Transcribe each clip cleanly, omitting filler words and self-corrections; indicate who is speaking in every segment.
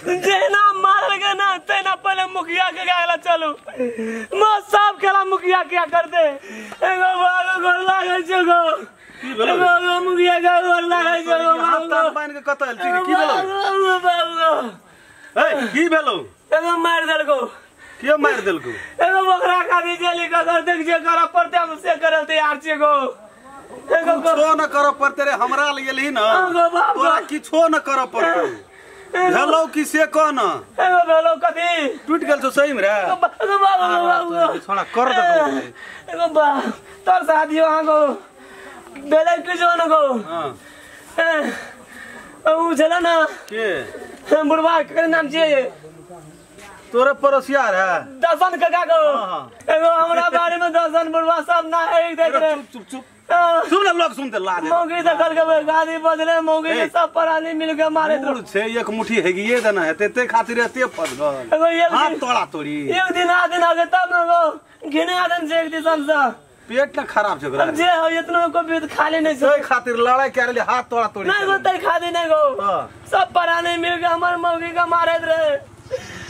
Speaker 1: जेना मारल के ना तेना पहले मुखिया के गाला चलू म सब खेला मुखिया क्या कर दे एगो बागो गोर लागै छै गो
Speaker 2: की भेलो
Speaker 1: एगो मुखिया के गोर लागै छै गो
Speaker 2: हाथ ताथ बान्हि के कतऽ आयल छी की भेलो
Speaker 1: बाबू
Speaker 2: ए की भेलो
Speaker 1: एगो मार देलको
Speaker 2: के मार देलको
Speaker 1: एगो बकरा खाली जेली कर देख जे करऽ पड़ते हम से करल तैयार छी गो एगो
Speaker 2: किछो न करऽ पड़ते रे हमरा लग गेलही न तोरा किछो न करऽ पड़तौ भेलौ की से कह न
Speaker 1: एगो भेलौ कथी
Speaker 2: टूट गेल छौ सही में रे
Speaker 1: एगो बाबू
Speaker 2: छोड़ा कर दे
Speaker 1: एगो बा तोर शादी वहां गो भेलै किछो न गो
Speaker 2: हां
Speaker 1: उ छला ना
Speaker 2: के
Speaker 1: बुढ़वा के नाम छियै
Speaker 2: तोरे पड़ोसिया रे
Speaker 1: दसन काका गो एगो हमरा बारे में दसन बुढ़वा सब ना एक देख रे
Speaker 2: चुप चुप सुन ले लोग सुनते लाज
Speaker 1: मौगी दखल के गादी बदले मौगी के सब परानी मिल के मारे
Speaker 2: तो छे एक मुट्ठी हेगिए देना है तेते खातिर एते फस गल
Speaker 1: एगो एक
Speaker 2: हाथ तोड़ा तोड़ी
Speaker 1: एक दिन आ दिन आगे तब न गो घिना दिन से एक दिसन से
Speaker 2: पेट न खराब छे ओकरा
Speaker 1: जे हो इतनो को भी खाली नहीं
Speaker 2: से खातिर लड़ाई करे ले हाथ तोड़ा तोड़ी
Speaker 1: नहीं गो तई खादी नहीं गो सब परानी मिल के हमर मौगी के मारे रे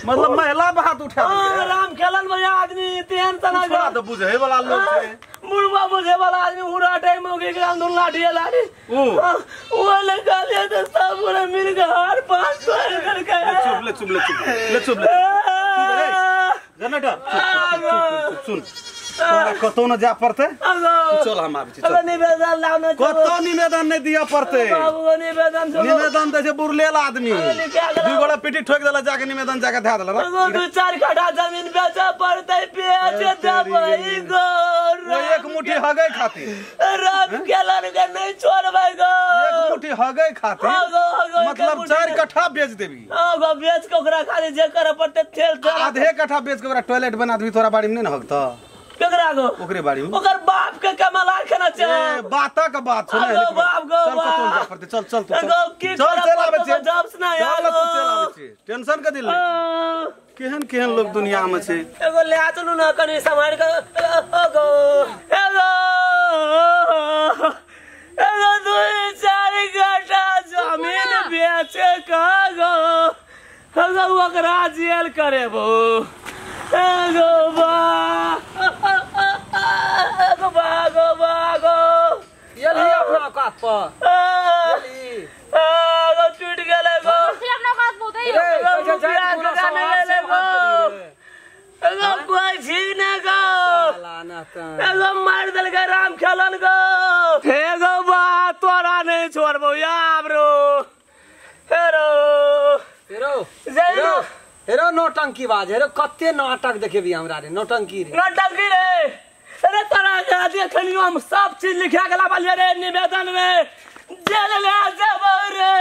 Speaker 2: मतलब महिला पर हाथ उठा
Speaker 1: राम खेलन भैया आदमी तेहन तना
Speaker 2: छोड़ा तो बुझे वाला लोग छे
Speaker 1: बुढ़वा बुझे वाला आदमी उड़ा टाइम मौगी के अंदर लाठी लाठी ओ लगा ले तो सब पूरा मिल के हार पांच तोड़ करके
Speaker 2: चुप ले चुप ले चुप ले चुप ले जनरेटर सुन तोरा कतौ न जा पड़ते चल हम आबै छी चल
Speaker 1: निवेदन लाउ न
Speaker 2: कतौ निवेदन नहीं दिया पड़ते
Speaker 1: बाबू निवेदन
Speaker 2: निवेदन दै छै बुरलेल आदमी दुई गोड़ा पीटी ठोक देला जाके निवेदन जाके धए देला
Speaker 1: दू चार कट्ठा जमीन बेचे पड़ते बेच देबै गो
Speaker 2: एक मुट्ठी हगै खातिर
Speaker 1: राम खेलन के नहीं छोड़बै गो
Speaker 2: एक मुट्ठी हगै खातिर मतलब 4 कट्ठा बेच देबी
Speaker 1: हां गो बेच के ओकरा खाली जे करे पड़ते थेल
Speaker 2: आधे कट्ठा बेच के ओकरा टॉयलेट बना देबी तोरा बाड़ी में नहीं न हगता
Speaker 1: केकरा गो
Speaker 2: ओकरे बाड़ी में
Speaker 1: ओकर बाप के कमला खाना छै
Speaker 2: ए बातक बात सुन
Speaker 1: बाप गो
Speaker 2: चल कतौ जा पड़ते चल चल तू
Speaker 1: चल
Speaker 2: चल चल आबै छी
Speaker 1: जॉब्स ना यार
Speaker 2: चल आबै छी टेंशन के दिल केहन केहन लोग दुनिया में छै
Speaker 1: एगो ले चलू ना कनी संभाल के एगो एगो एगो 2 4 कट्ठा जमीन बेचे का गो एगो ओकरा जेल करेबो एगो बा एगो बागो बागो
Speaker 3: यली अपना औकात पर यली
Speaker 1: एगो टूट गेलै गो
Speaker 4: अपना औकात बहुत है
Speaker 1: एगो कोई छी ना गो एगो मार देलकै राम खेलन गो एगो बा तोरा नहीं छोड़बो याब रो हेरो
Speaker 3: हेरो हेरो हेरो नौटंकी बाज हेरो कते नाटक देखेबी हमरा रे नौटंकी रे
Speaker 1: नौटंकी रे अरे तोरा के देखलियो हम सब चीज लिखा के लाबलियो रे निवेदन में जेल ले जेबो रे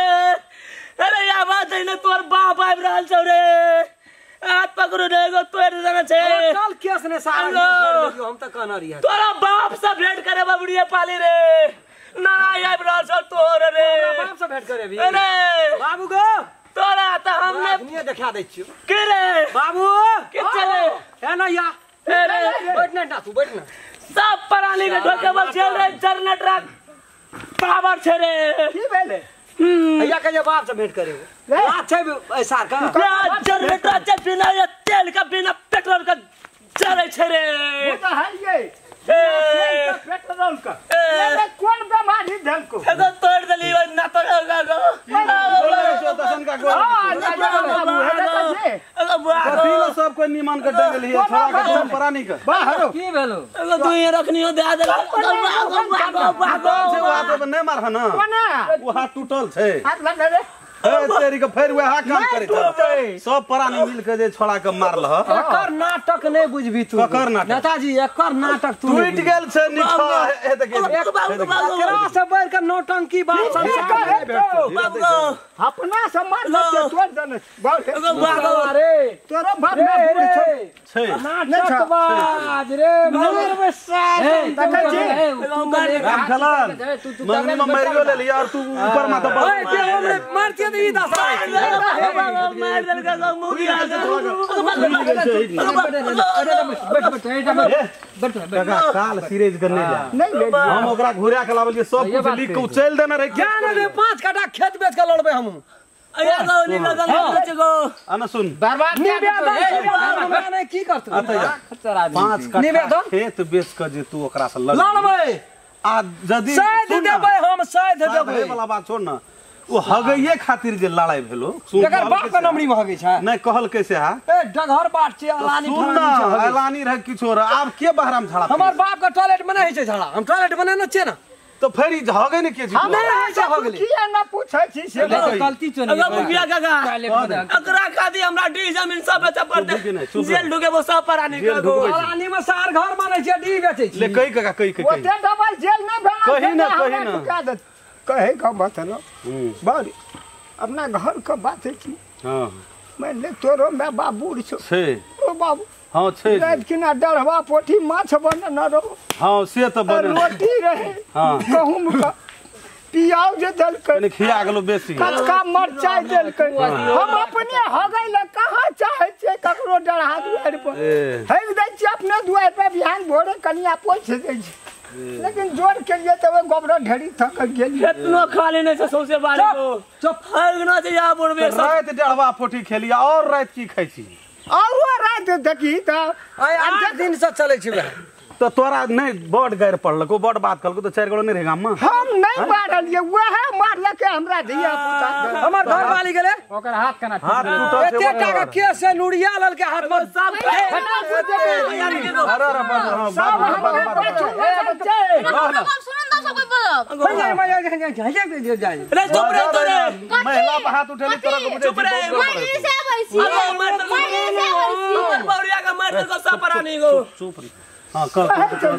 Speaker 1: अरे या बात है ने तोर बाप आबि रहल छौ रे हाथ पकड़ू रे एगो तोड़ देना छै
Speaker 3: चल केस ने सारा हम त कहना रही
Speaker 1: तोरा बाप से भेंट करे बबड़िए पाली रे ना आबि रहल छौ तोर रे
Speaker 3: बाप से भेंट करेबी
Speaker 1: अरे
Speaker 3: बाबू गो
Speaker 1: तोरा त हमने
Speaker 3: दुनिया देखा दै छियो
Speaker 1: के रे
Speaker 3: बाबू
Speaker 1: के चले
Speaker 3: है ना या
Speaker 1: अरे
Speaker 3: बैठ ना तू बैठ ना
Speaker 1: सब परानी के ढोके बल चल रे जनरेटर पावर छे रे
Speaker 3: की भेलै भैया के बाप से भेंट करे बात छै ऐसा का
Speaker 1: जनरेटर के बिना ये तेल का बिना पेट्रोल का चले छे रे
Speaker 5: वो तो है ये पेट्रोल का ये कौन बीमारी धलको
Speaker 1: एगो तोड़ देली ना तो गो
Speaker 2: दसन का गोल कथी सब कोई निमन के डंगल है छोड़ा के सब परानी के
Speaker 5: बाहर
Speaker 3: की भेलो
Speaker 1: एगो दुई रखनियो दे देला बागो बागो बागो
Speaker 2: छै वो हाथ पर नहीं मारह ना
Speaker 5: कोना
Speaker 2: वो हाथ टूटल छै
Speaker 5: हाथ लग रे
Speaker 2: ए तेरी के फेर वएह काम करे छै सब परानी मिल के जे छोड़ा के मारलह
Speaker 3: एकर नाटक नहीं बुझबी तू
Speaker 2: ककर नाटक
Speaker 3: नेताजी एकर नाटक तू
Speaker 2: टूट गेल छै निठा हे देखि
Speaker 3: एकरा से बढ़ के नौटंकी बात संसार में भेटतो
Speaker 5: अपना सम्मान के तोड़ देने
Speaker 1: बागो
Speaker 3: रे
Speaker 5: तोरो बाप में बूढ़ छै
Speaker 2: छै
Speaker 3: नाटक बाज रे मर बे सार
Speaker 5: देखै छी
Speaker 2: राम खेलन मंगनी में मारियो लेली और तू ऊपर माथा पर
Speaker 3: ओए के हमरे मारतिए त ई दशा
Speaker 1: मार देलकै मुखिया
Speaker 2: काल सीरीज के नहीं जा
Speaker 5: नहीं ले
Speaker 2: हम ओकरा घुरा के लाबलिए सब कुछ लिख के चल देने रहे
Speaker 3: क्या ने 5 कट्ठा खेत बेच के लड़बे हम
Speaker 1: अया गो निवेदन छै गो
Speaker 2: आना सुन
Speaker 3: बर्बाद हमरा नै की करतौ
Speaker 2: 5 कट्ठा खेत बेच के जे तू ओकरा से
Speaker 3: लड़बै
Speaker 2: आ जदी
Speaker 3: साइद देबै हम साइद देबै
Speaker 2: वाला बात छोड़ न ओ हगैये खातिर जे लड़ाई भेलो
Speaker 3: एकर बाप के नमरी में हगै छै
Speaker 2: नै कहल कैसे हा
Speaker 3: ए डगहर बाट छै अलानी फलानी छै
Speaker 2: अलानी रह किछो रह आब के बहराम झड़ा
Speaker 3: हमर बाप के टॉयलेट में नै होइ छै झड़ा हम टॉयलेट बनेने छियै ना
Speaker 2: तो फेर ई हगै ने के छी
Speaker 3: नै होइ छै हगले
Speaker 5: किया ना पूछै छी से
Speaker 4: गलती चोनी
Speaker 1: अगर मुखिया काका एकरा खातिर हमरा डी जमीन सब बेचऽ पड़तै जेल ढुकेबो सब परानी के
Speaker 3: अलानी में सार घर मानै छै डी बेचै छी
Speaker 2: ले कहि काका कहि कहि
Speaker 5: ओते डबल जेल नै भेला
Speaker 2: कहि ना कहि ना
Speaker 5: कहे का मतलब बड़ अपना घर के बात है की
Speaker 2: हां
Speaker 5: मैं ले तोरो मैं बाबू छो
Speaker 2: छै
Speaker 5: ओ बाबू
Speaker 2: हां छै
Speaker 5: रात किना डढ़वा पोठी माछ बन न रहो
Speaker 2: हां से त बने
Speaker 5: रोटी रहे
Speaker 2: हां
Speaker 5: गहूम का पियाव जे देलकै
Speaker 2: कनी खिया गेलो बेसी
Speaker 5: कचका मरचाई देलकै हम अपने हगै ल कहां चाहै छियै ककरो डढ़ा दुआरि पर हगि दै छियै अपने दुआरि पर बिहान भोरे कनिया पोछि दै छै लेकिन जोर के लिए तो गोबर ढेरी थक गेली
Speaker 1: केतनो खाली नै छै सौसे बारी को
Speaker 3: चुप
Speaker 1: हगना छै या बुढ़बे
Speaker 2: रात डढ़वा पोठी खेली और रात की खाइ छी
Speaker 5: और रात देखी त
Speaker 3: आइ 8 दिन से चलै छै
Speaker 2: तो तोरा नै बड गारि पड़लको बड बात कहलको तो 4 गोलो नै रहे गाम में
Speaker 5: हम नै मारलियै वएह मारलकै हमरा धिया पुता
Speaker 3: हमर घर वाली गेलै
Speaker 4: ओकर हाथ केना
Speaker 2: हाथ टूटल छै
Speaker 3: एते टाका केस से नुरिया ललके हाथ में
Speaker 1: सब
Speaker 2: अरे अरे
Speaker 5: सब
Speaker 1: रे चुप रे तोरे
Speaker 2: महिला पर हाथ उठेली तोरा को
Speaker 1: चुप रे मार बौरिया का मार को सब परानी गो
Speaker 2: चुप रे हां कर चुप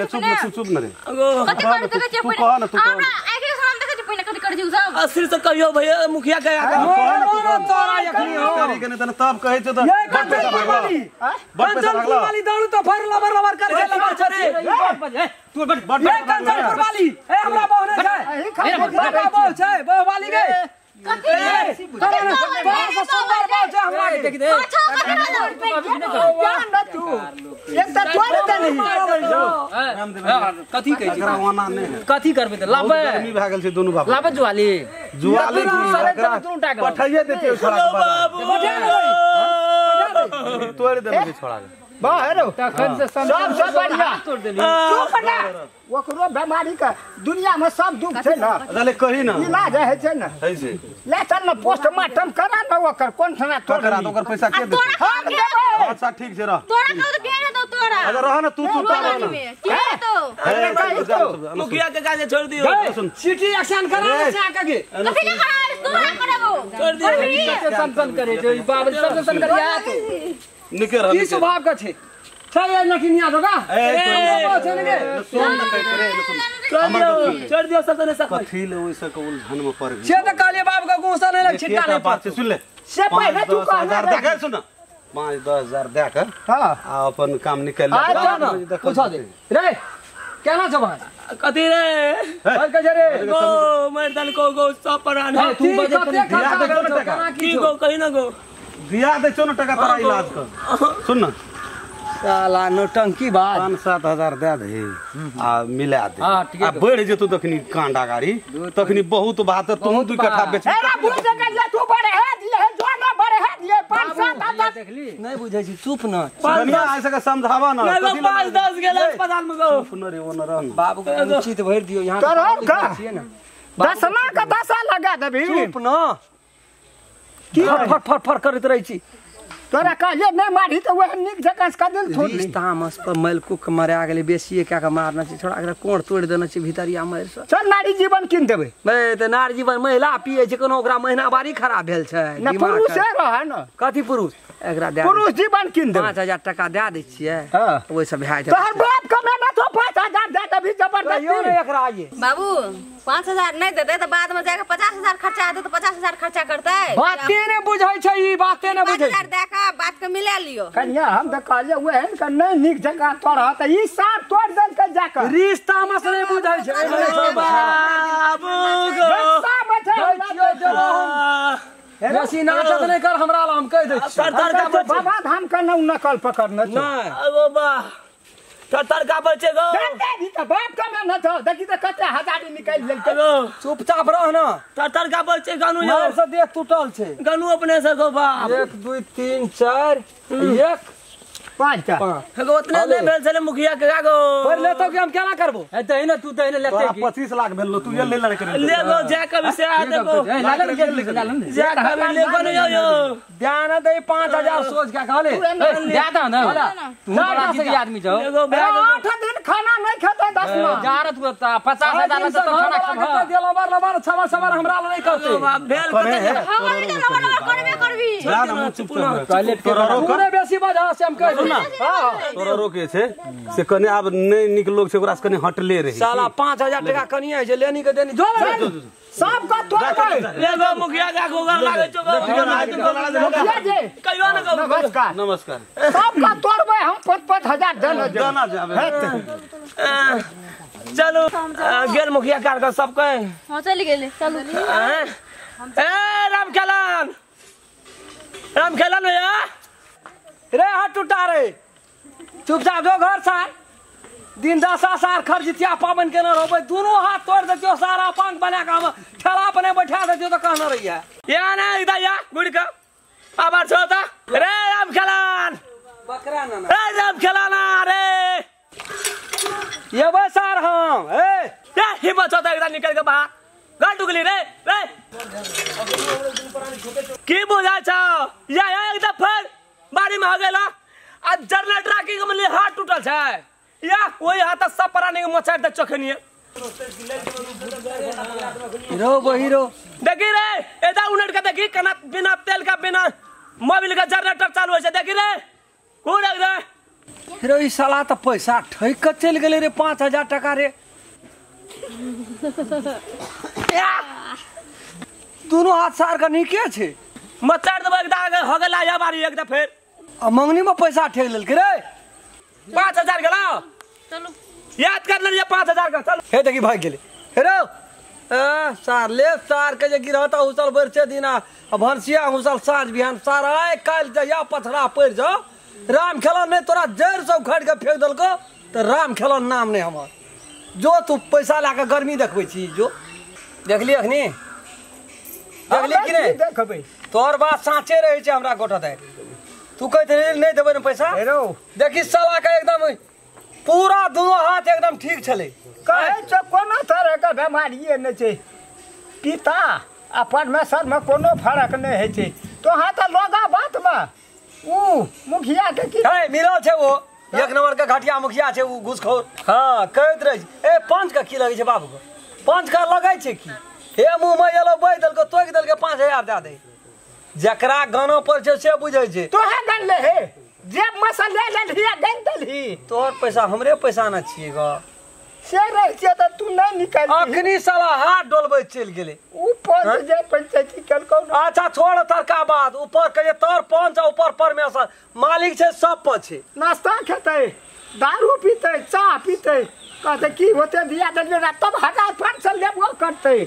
Speaker 2: चुप चुप न रे तू कह न तू
Speaker 1: असली से कहियो भैया मुखिया के
Speaker 3: तोरा यखनी हो
Speaker 2: तेरी के नहीं तब कहै छौ त बड़ पैसा भागल बड़ पैसा भागल
Speaker 3: वाली दौड़ तो फर लबर लबर कर के लबर छै रे
Speaker 4: तू बड़
Speaker 2: बड़
Speaker 3: ये कंचनपुर वाली ए हमरा बहु नै छै हमरा बहु छै बहु वाली गे कथी तोरा सुंदर बहु छै हमरा के
Speaker 4: देख दे
Speaker 5: ना तू एक त तोड़ देली
Speaker 4: कथी कहै छी
Speaker 2: एकरा ओना नै है
Speaker 4: कथी करबै त लाबै
Speaker 2: गर्मी भए गेल छै दुनू बाप
Speaker 4: लाबै जुआली
Speaker 2: जुआली पठाइए देतियै छोड़ा के तोड़ देबै छोड़ा के
Speaker 5: बाहर
Speaker 4: तखन से
Speaker 5: सब सब बढ़िया
Speaker 4: तोड़ देली
Speaker 5: चुप ना ओकरो बीमारी के दुनिया में सब दुख छै ना
Speaker 2: अरे कही ना
Speaker 5: इलाज है छै ना
Speaker 2: है से
Speaker 5: ले चल ना पोस्टमार्टम करा ना ओकर कोन थाना तोड़
Speaker 2: करा ओकर पैसा के देतै
Speaker 5: हम देबै
Speaker 2: अच्छा ठीक छै रह
Speaker 6: तोरा कह के दो तोरा
Speaker 2: अरे रह ना तू चुप रह ना
Speaker 6: के दो
Speaker 1: मुखिया के काजे छोड़ दियो
Speaker 3: सिटी एक्शन करा ना से आके
Speaker 6: कथि के करा तोरा करबो
Speaker 1: छोड़ दियो
Speaker 4: सन सन करे छै बाबू सब सन करिया
Speaker 2: निके रह
Speaker 3: की स्वभाव के छै चल ये नकिनिया दोगा
Speaker 2: ए
Speaker 3: छै ने
Speaker 2: सुन न कहै रे सुन
Speaker 1: छोड़ दियो सब ने सब
Speaker 2: कथी ले ओइ से के उलझन में पड़
Speaker 3: से त कहलिए बाप के गुस्सा नै लग छिट्टा नै
Speaker 2: बात सुन ले
Speaker 5: से पहिले तू कहना
Speaker 2: 10,000 दे के सुन 5-10 हजार दे के
Speaker 5: हां
Speaker 2: आ अपन काम निकल
Speaker 3: ले पूछा दे रे केना छ भाई
Speaker 1: कथी रे
Speaker 3: और कह रे
Speaker 1: गो मर्दन को गो सब परान
Speaker 3: तू कते खर्चा केना
Speaker 1: की गो कहि ना गो
Speaker 2: दिया दे छौ न टका तोरा इलाज कर सुन न
Speaker 3: साला नौटंकी बात
Speaker 2: 5-7 हजार दे दे आ मिला दे आ बढ़ जेतौ तखनी कांडा गाड़ी तखनी बहुत बात तू 2 कट्ठा बेच
Speaker 5: अरे बुझ के तू बड़े है दिए जो ना बड़े है दिए 5-7 हजार
Speaker 4: देखली
Speaker 3: नहीं बुझै छी चुप न
Speaker 2: कनिया ऐसे के समझावा न
Speaker 1: 5-10 गेल अस्पताल में गो
Speaker 2: चुप न रे ओ न रह
Speaker 3: बाबू के उचित भरि दियो यहां
Speaker 5: तोरा का
Speaker 3: छियै न
Speaker 5: दसमा के दशा लगा देबी
Speaker 3: चुप न की फर फर फर करैत रहै छी
Speaker 5: तोरा कहलिए नहीं मारी तो वह निक जकाँ से दिल थोड़ी
Speaker 3: रिस तामस पर मैलकुक के मरा गेलै बेसिए कए के मारना छै छोड़ा एकरा कोण तोड़ि देने छै भीतरिया मारि से
Speaker 5: चल नारी जीवन कीन देबै
Speaker 3: बे त नारी जीवन महिला पिए छै कोनो ओकरा महीनावारी खराब भेल छै
Speaker 5: ना पुरुष रह न
Speaker 3: कथी पुरुष एकरा दे
Speaker 5: पुरुष जीवन कीन देबै
Speaker 3: 5000 टका दे दै छियै
Speaker 5: हां
Speaker 3: ओइ से भए जेतै
Speaker 5: तोहर बाप कमे ना तो 5000 दे देबी जबरदस्ती
Speaker 3: कहियो ने एकरा आइए
Speaker 6: बाबू 5000 नहीं देते तो बाद में जाके 50000 खर्चा आते तो 50000 खर्चा करते
Speaker 3: बाते ने बुझै छै ई बाते ने बुझै
Speaker 6: 5000 दे के बात के मिला लियो
Speaker 5: कन्या हम त कहलिए ओहन के नहीं निक जगह तोड़ त ई सार तोड़ देल के जाके
Speaker 3: रिश्ता मस नहीं बुझै छै
Speaker 1: बाबू गो
Speaker 3: बेसी नाटक नहीं कर हमरा ला हम कह दै छी
Speaker 1: तर का
Speaker 5: बाबा धाम के न नकल पकड़ने छै
Speaker 1: अगो बा तर का बचे गो
Speaker 5: दे दी त बाप के में न छौ देखी त कते हजार गाड़ी निकालि लेलकै।
Speaker 3: चुपचाप रह ना।
Speaker 1: तर का बोल छै गानू यो।
Speaker 3: मार से देह टूटल छै।
Speaker 1: गानू अपने से गो बाप।
Speaker 3: 1 2 3 4 1
Speaker 5: 5 टा।
Speaker 1: गो उतने नै भेल छले मुखिया के गो।
Speaker 3: पर लेतो कि हम केना करबो?
Speaker 4: ए दही ना तू दही ना लेते की।
Speaker 2: 25 लाख भेल तू ये ले लड़ कर।
Speaker 1: ले गो जा कभी से आ देखो।
Speaker 4: ए लालन के लालन।
Speaker 1: जा कभी ले गो यो यो।
Speaker 3: ध्यान दे 5000 सोच के कहले।
Speaker 4: ज्यादा ना। तू बड़ा जिद्दी आदमी छौ।
Speaker 1: ले गो बैग
Speaker 5: 8 दिन खाना नहीं खेतै 10 ना।
Speaker 4: जा रह तू 50000 से तो खाना
Speaker 3: खेबो। देलो बार लबार छवा सवार हमरा ल नहीं करते।
Speaker 1: भेल कते
Speaker 6: हम ई लबर लबर करबे करबी।
Speaker 2: जा ना मुंह चुप
Speaker 4: टॉयलेट के
Speaker 3: पूरे बेसी बजा से हम कह
Speaker 2: ना। तोरा रोके छै से कने आब नै नीक लोग छै ओकरा से कने हटले रही।
Speaker 3: साला 5000 टका कनिए है जे लेनी के देनी जो
Speaker 5: सब का तोड़
Speaker 1: ले गो मुखिया का गोगर लागे छौ गो।
Speaker 5: मुखिया जी
Speaker 1: कहियो ना गो।
Speaker 5: नमस्कार
Speaker 2: नमस्कार।
Speaker 5: सब का तोड़बै हम 5-5 हजार देना
Speaker 2: जाबे।
Speaker 1: चलू गेल मुखिया कार के सब के।
Speaker 6: हां चलि गेलै चलू।
Speaker 1: ए राम खेलन राम खेलन भैया
Speaker 3: रे हाथ टूटा रे। चुपचाप जो घर सार दिन दशा सार खरजितिया पाबन केने रहबै दुनू हाथ तोड़ देतियो सारा पांक बना के हम ठेला पर बैठा देतियो तो कहना रहिए।
Speaker 1: या ना इधर या गुड़ का आबार छोता रे राम खेलन
Speaker 3: बकरा ना
Speaker 1: रे राम खेलन रे
Speaker 3: ये बे सार हम ए
Speaker 1: या हिम्मत छोता इधर निकल के बाहर घर टुकली रे रे की बुझा छौ या एकदम फिर बाड़ी में हो गेला आ जरना ट्रैकिंग के मिली हाथ टूटल छै या वही हाथ सब परानी के मचाड़ दे चखनिए
Speaker 3: रो बही रो।
Speaker 1: देखी रे एदा उनट के देखी कना बिना तेल का बिना मोबिल का जनरेटर चालू होइ छै देखी रे कोन रख दे
Speaker 3: रे। ई साला त पैसा ठैक के चलि गेलै रे 5000 टका रे। दुनू हाथ सार के नीके छै
Speaker 1: मचाड़ देबै एकदा हो गेला या बारी एकदा फेर
Speaker 3: आ मंगनी में पैसा ठेक लेलकै रे
Speaker 1: 5000 गेला।
Speaker 6: चलू
Speaker 1: याद कर लेलिए 5000 का। चलू
Speaker 3: हे देखी भाग गेलै हे रो सार ले सार के जे गिरहता हुसल बरसे दिना आ भनसिया हुसल साँझ बिहान सार आइ काल्हि जहिया पथरा पड़ि जाओ राम खेलन नहि तोरा जड़ि से उखाड़ि के फेंक देलको तऽ राम खेलन नाम नहि हमर। जो तू पैसा लए के गर्मी देखबै छी जो देखली अखनी देखली कि नहि
Speaker 5: देखबै
Speaker 3: तोहर बात साँचे रहै छै हमरा गोटा दाइ। तू कहैत रही नहि देबै ने पैसा देखी साला के एकदम पूरा दुनू हाथ एकदम ठीक छलै।
Speaker 5: कहै छै कोनो तरह के बेमारिए नहि छै पिता आ परमेश्वर में कोनो फरक नहि होइ छै। तोहाँ तऽ लोगा बात में ऊ मुखिया के की
Speaker 3: है मिलल छै वो एक नंबर के घटिया मुखिया छै ऊ घूसखोर। हाँ कहैत रहै ए पंच के की लगै छै बाबू के पंच के लगै छै की हे मुँह में एलो बहि देलको तोकि देलकै 5000 दए दे। जकरा गाना पर छै से बुझै छै।
Speaker 5: तोहे गनले हे जेब में से ले लेलही आ गन देलही।
Speaker 3: तोहर पैसा हमरे पैसा न छियै ग
Speaker 5: से रहै छियै तऽ तू नहि निकालि।
Speaker 3: अखनी साला हाथ डोलबै चलि गेलै
Speaker 5: ऊ पंच जे पंचायती केलकौ।
Speaker 3: अच्छा छोड़ तरका बात ऊपर कहिए तोर पंच आ ऊपर परमेश्वर मालिक छै सब पर छै।
Speaker 5: नाश्ता खेतै दारू पीतै चाह पीतै कहतै की होतै दिया देलियै तब 1500 लेबो करतै।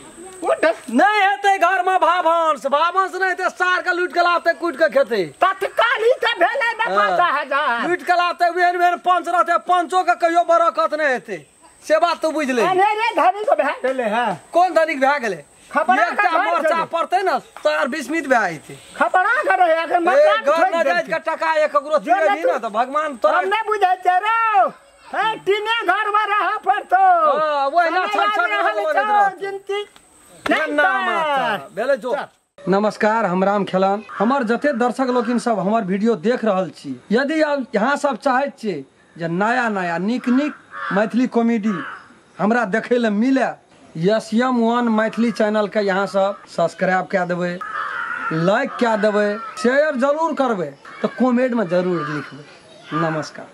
Speaker 3: नहीं हेतै घर में भावंश भावंश नहीं हेतै सार के लूट के लाबतै कूट के खेतै
Speaker 5: तत्काल ही तऽ भेलै ने 5000
Speaker 3: लूट के लाबतै वेन वेन पंच रहतै पंचो के कहियो बरकत नहीं हेतै से बात तू बुझ ले।
Speaker 5: अनेरे धनिक भए गेलै हँ।
Speaker 3: कोन धनिक भए गेलै? एकटा मरचा पड़तै ने सार विस्मित भए जेतै।
Speaker 5: खबरा के रहै अगर मकान
Speaker 3: घर न जाय के टका एक ककरो दियही ने तऽ भगवान तोरा
Speaker 5: हम नहि बुझै छै रौ। हे टीने घर में रह पड़तौ।
Speaker 3: हां ओहिना छड़ छड़ रहल
Speaker 5: गिनती
Speaker 3: भेलै जो। नमस्कार, हम राम खेलन। हमर जते दर्शक लोकिन सब हमर वीडियो देख रहल छी, यदि यहाँ सब चाहैत छी जे नया नया नीक नीक मैथिली कॉमेडी हमरा देखै लए मिले, एस.एम. 1 मैथिली चैनल के यहाँ सब सब्सक्राइब कए देबै, लाइक कए देबै, शेयर जरूर करबै, तऽ कमेंट में जरूर लिखबै। नमस्कार।